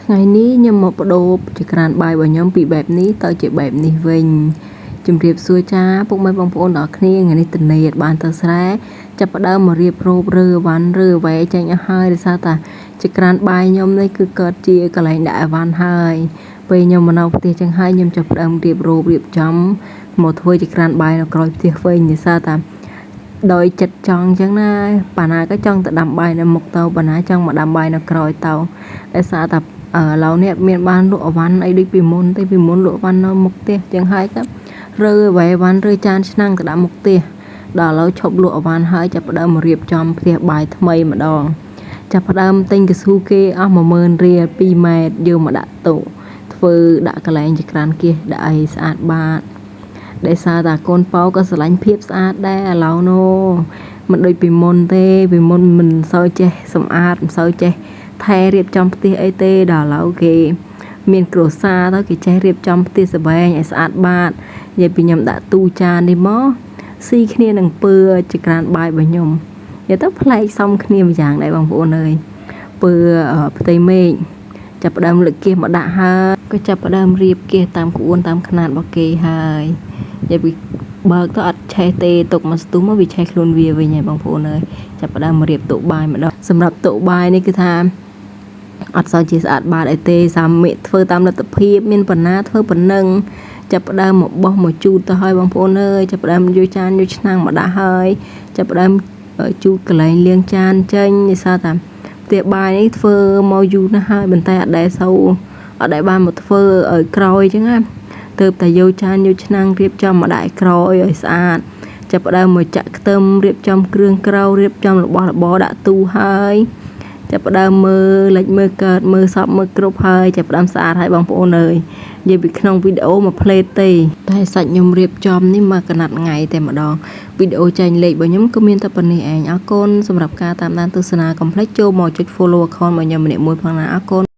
ថ្ងៃនេះខ្ញុំមកប្ដូរចង្ក្រានបាយរបស់ខ្ញុំពីបែបនេះទៅជាបែបនេះវិញជំរាបសួរចាពុកម៉ែបងប្អូនទាំងអស់គ្នាថ្ងៃនេះតនេអត់បានទៅស្រែចាប់ផ្ដើមមករៀបរោបរើអីវ៉ាន់រើអ្វីចេញអស់ហើយដោយសារតាចង្ក្រានបាយខ្ញុំនេះគឺកើតជាកន្លែងដាក់អីវ៉ាន់ហើយពេលខ្ញុំមកនៅផ្ទះចឹងហើយខ្ញុំចាប់ផ្ដើមរៀបរោបរៀបចំមកធ្វើចង្ក្រានបាយនៅក្រោយផ្ទះវិញដោយសារតា ដោយចិត្តចង់អញ្ចឹងណាបាណាក៏ចង់ទៅដាំបាយនៅមុខទៅបាណាចង់មកដាំបាយនៅក្រោយទៅដោយសារតែអឺឡូវនេះអត់មានបានលក់អីវ៉ាន់អីដូចពីមុនទេពីមុនលក់អីវ៉ាន់នៅមុខផ្ទះអញ្ចឹងហើយក៏រើអ្វីអីវ៉ាន់រើចានឆ្នាំងទៅដាក់មុខផ្ទះដល់ឥឡូវឈប់លក់អីវ៉ាន់ហើយចាប់ផ្ដើមមករៀបចំផ្ទះបាយថ្មីម្ដងចាប់ផ្ដើមទិញកៅស៊ូគេអស់10000រៀល2ម៉ែត្រយកមកដាក់តុធ្វើដាក់កន្លែងចក្រានគៀសដាក់អីស្អាតបាត ដោយសារតាកូនប៉ៅក៏ស្រឡាញ់ភាពស្អាតដែរឥឡូវនោះមិនដូចពីមុនទេពីមុនមិនសូវចេះសម្អាតមិនសូវចេះថែរៀបចំផ្ទះអីទេដល់ឥឡូវគេមានគ្រួសារទៅគេចេះរៀបចំផ្ទះសម្បែងឲ្យស្អាតបាតនិយាយពីខ្ញុំដាក់ទូចាននេះមកស៊ីគ្នានឹងពើចក្រានបាយរបស់ខ្ញុំនិយាយទៅប្លែកសំគ្នាម្យ៉ាងដែរបងប្អូនអើយពើផ្ទៃមេឃចាប់ផ្ដើមលើកគៀសមកដាក់ហើយក៏ចាប់ផ្ដើមរៀបគៀសតាមក្បួនតាមខ្នាតរបស់គេហើយ និយាយពីបើកទៅអត់ឆេះទេទុកមកស្ទុះមកវាឆេះខ្លួនវាវិញហើយបងប្អូនអើយចាប់ផ្ដើមមករៀបតុបាយម្ដងសម្រាប់តុបាយនេះគឺថាអត់សូវជាស្អាតបាតអីទេសាមិធ្វើតាមលទ្ធភាពមានបណ្ណាធ្វើប៉ុណ្ណឹងចាប់ផ្ដើមមកបោះមកជូតទៅហើយបងប្អូនអើយចាប់ផ្ដើមយកចានយកឆ្នាំងមកដាក់ហើយចាប់ផ្ដើមជូតកន្លែងលាងចានចេញដោយសារតែផ្ទះបាយនេះធ្វើមកយូរណាស់ហើយប៉ុន្តែអត់ដែលសូវអត់ដែលបានមកធ្វើឲ្យក្រោយអញ្ចឹងណា ទើបតែយកចានយកឆ្នាំងរៀបចំមកដាក់ឲ្យក្រោយឲ្យស្អាតចាប់ផ្ដើមមកចាក់ខ្ទឹមរៀបចំគ្រឿងក្រៅរៀបចំរបស់របរដាក់ទូហើយចាប់ផ្ដើមមើលលិចមើលកើតមើលសពមើលគ្រប់ហើយចាប់ផ្ដើមស្អាតហើយបងប្អូនអើយនិយាយពីក្នុងវីដេអូមួយផ្លេតទេតែសាច់ខ្ញុំរៀបចំនេះមកកណាត់ថ្ងៃតែម្ដងវីដេអូចែកលេខរបស់ខ្ញុំក៏មានតែប៉ុណ្្នេះឯងអរគុណសម្រាប់ការតាមដានទស្សនាកុំភ្លេចចូលមកចុច follow account របស់ខ្ញុំម្នាក់មួយផងណាអរគុណ។